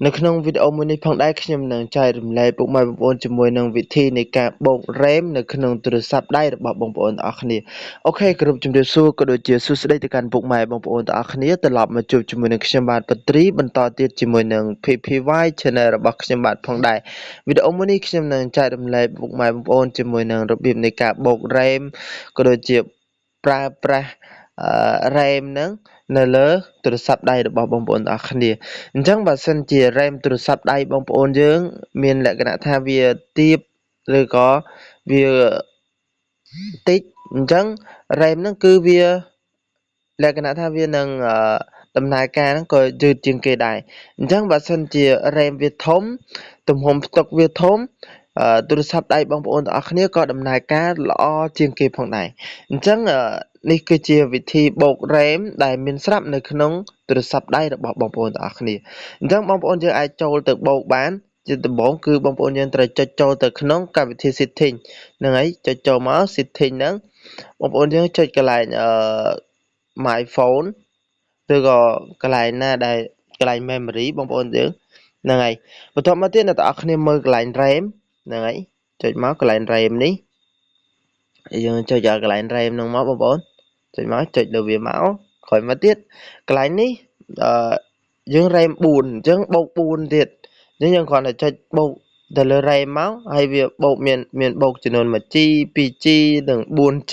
នៅក្នុងវីដេអូមួយនេះផងដែរខ្ញុំនឹងចែករំលែកពុកម៉ែបងប្អូនជាមួយនឹងវិធីនៃការបូក RAM នៅក្នុងទូរស័ព្ទដៃរបស់បងប្អូនទាំងអស់គ្នាOK គ្រប់ជំរាបសួរក៏ដូចជាសួស្តីទៅកាន់ពុកម៉ែបងប្អូនទាំងអស់គ្នាត្រឡប់មកជួបជាមួយនឹងខ្ញុំបាទបត្រីបន្តទៀតជាមួយនឹង PPY Channel របស់ខ្ញុំបាទផងដែរវីដេអូមួយនេះខ្ញុំនឹងចែករំលែកពុកម៉ែបងប្អូនជាមួយនឹងរបៀបនៃការបូក RAM ក៏ដូចជាប្រើប្រាស់ RAM ហ្នឹងនៅលើទូរស័ព្ទដៃរបស់បងប្អូនទាំងអស់គ្នាអញ្ចឹងបើសិនជា RAM ទូរស័ព្ទដៃបងប្អូនយើង មានលក្ខណៈថាវាទាបឬក៏វាតិចអញ្ចឹង RAM ហ្នឹងគឺវាលក្ខណៈថាវានឹងដំណើរការហ្នឹងក៏យឺតជាងគេដែរអញ្ចឹងបើសិនជា RAM វាធំទំហំផ្ទុកវាធំទូរស័ព្ទដៃបងប្អូនទាំងអស់គ្នាក៏ដំណើរការល្អជាងគេផងដែរអញ្ចឹងនេះគឺជាវិធីបូក RAM ដែលមានស្រាប់នៅក្នុងទូរស័ព្ទដៃរបស់បងប្អូនទាំងអស់គ្នាអញ្ចឹងបងប្អូនយើងអាចចូលទៅបូកបានជាដំបូងគឺបងប្អូនយើងត្រូវចុចចូលទៅក្នុងកម្មវិធី setting ហ្នឹងហើយចុចចូលមក setting ហ្នឹងបងប្អូនយើងចុចកន្លែងអឺ my phone ឬក៏កន្លែងណាដែលកន្លែង memory បងប្អូនយើងហ្នឹងហើយបន្ទាប់មកទៀតអ្នកទាំងអស់គ្នាមើលកន្លែង RAM ហ្នឹងហើយចុចមកកន្លែង RAM នេះយើងចុចកន្លែង RAM ហ្នឹងមកបងប្អូនចុចមកចុចលើវាមកក្រោយមកទៀតកន្លែងនេះអឺយើង RAM 4អញ្ចឹងបូក4ទៀតអញ្ចឹងយើងគ្រាន់តែចុចបូកទៅលើ RAM មកហើយវាបូកមានមានបូកចំនួន 1G 2G និង 4G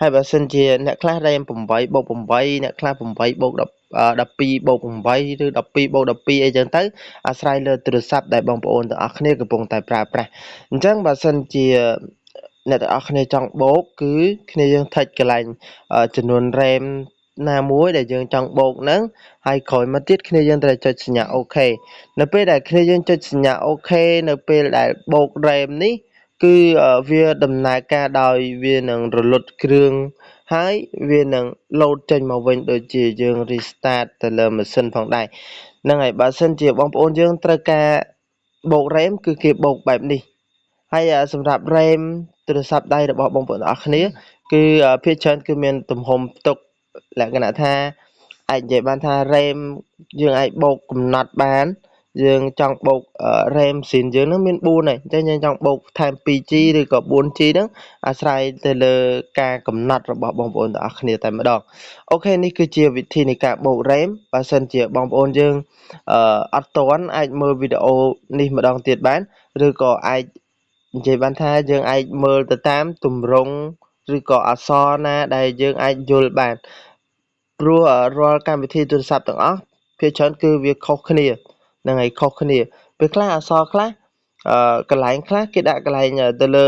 ហើយបើសិនជាអ្នកខ្លះ RAM 8បូក8អ្នកខ្លះ8បូក10 12បូក8ឬ12បូក12អីចឹងទៅអាស្រ័យលើទូរស័ព្ទដែលបងប្អូនទាំងអស់គ្នាកំពុងតែប្រើប្រាស់អញ្ចឹងបើសិនជាអ្នកទាំងអស់គ្នាចង់បូកគឺគ្នាយើង touch កន្លែងចំនួន RAM ណាមួយដែលយើងចង់បូកហ្នឹងហើយក្រោយមកទៀតគ្នាយើងត្រូវចុចសញ្ញា OK នៅពេលដែលគ្នាយើងចុចសញ្ញា OK នៅពេលដែលបូក RAM នេះគឺវាដំណើរការដោយវានឹងរលត់គ្រឿងហើយវានឹងលោតចេញមកវិញដូចជាយើង restart ទៅលើម៉ាស៊ីនផងដែរហ្នឹងហើយបើសិនជាបងប្អូនយើងត្រូវការបូក RAM គឺគេបូកបែបនេះហើយសម្រាប់ RAM ទូរស័ព្ទដៃរបស់បងប្អូនទាំងអស់គ្នាគឺភាគច្រើនគឺមានទំហំផ្ទុកលក្ខណៈថាអាចនិយាយបានថា RAM យើងអាចបូកកំណត់បានយើងចង់បូក RAM ស៊ីនយើងនឹងមាន4ហើយអញ្ចឹងយើងចង់បូកថែម 2G ឬក៏ 4G ហ្នឹងអាស្រ័យទៅលើការកំណត់របស់បងប្អូនទាំងអស់គ្នាតែម្ដង OK នេះគឺជាវិធីនៃការបូក RAM បើសិនជាបងប្អូនយើងអត់ទាន់អាចមើលវីដេអូនេះម្ដងទៀតបានឬក៏អាចនិយាយបានថាយើងអាចមើលទៅតាមទម្រង់ឬក៏អក្សរណាដែលយើងអាចយល់បានព្រោះរាល់កម្មវិធីទូរស័ព្ទទាំងអស់ភាគច្រើនគឺវាខុសគ្នាហ្នឹងហើយខុសគ្នាពេលខ្លះអក្សរខ្លះអឺកន្លែងខ្លះគេដាក់កន្លែងទៅលើ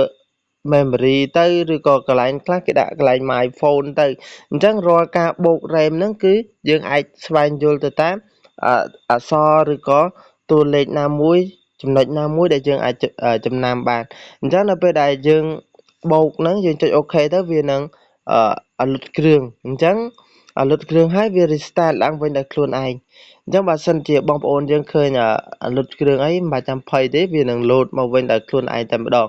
memory ទៅឬក៏កន្លែងខ្លះគេដាក់កន្លែង my phone ទៅអញ្ចឹងរាល់ការបូក RAM ហ្នឹងគឺយើងអាចស្វែងយល់ទៅតាមអក្សរឬក៏តួលេខណាមួយចំណុចណាមួយដែលយើងអាចចំណាំបានអញ្ចឹងនៅពេលដែលយើងបូកហ្នឹងយើងចុច OK ទៅវានឹងអលុតគ្រឿងអញ្ចឹងអលុតគ្រឿងហើយវា restart ឡើងវិញដោយខ្លួនឯងអញ្ចឹងបើសិនជាបងប្អូនយើងឃើញអលុតគ្រឿងអីមិនបាច់ចាំភ័យទេវានឹងលោតមកវិញដោយខ្លួនឯងតែម្ដង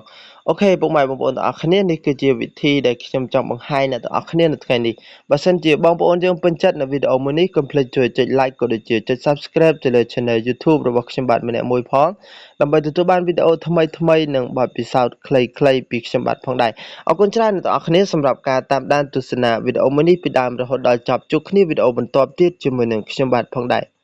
OK ពុកម៉ែបងប្អូនទាំងអស់គ្នានេះគឺជាវិធីដែលខ្ញុំចង់បង្ហាញអ្នកទាំងអស់គ្នានៅថ្ងៃនេះបើសិនជាបងប្អូនយើងពេញចិត្តនៅវីដេអូមួយនេះកុំភ្លេចជួយចុច like ក៏ដូចជាចុច Subscribe ទៅលើ Channel YouTube របស់ខ្ញុំបាទម្នាក់មួយផងដើម្បីទទួលបានវីដេអូថ្មីៗនិងបទពិសោធន៍ខ្លីៗពីខ្ញុំបាទផងដែរអរគុណច្រើនអ្នកទាំងអស់គ្នាសម្រាប់ការតាមដានទស្សនាវីដេអូមួយនេះពីដើមរហូតដល់ចប់ជួបគ្នាវីដេអូបន្ទាប់ទៀតជាមួយនឹងខ្ញុំបាទផងដែរ។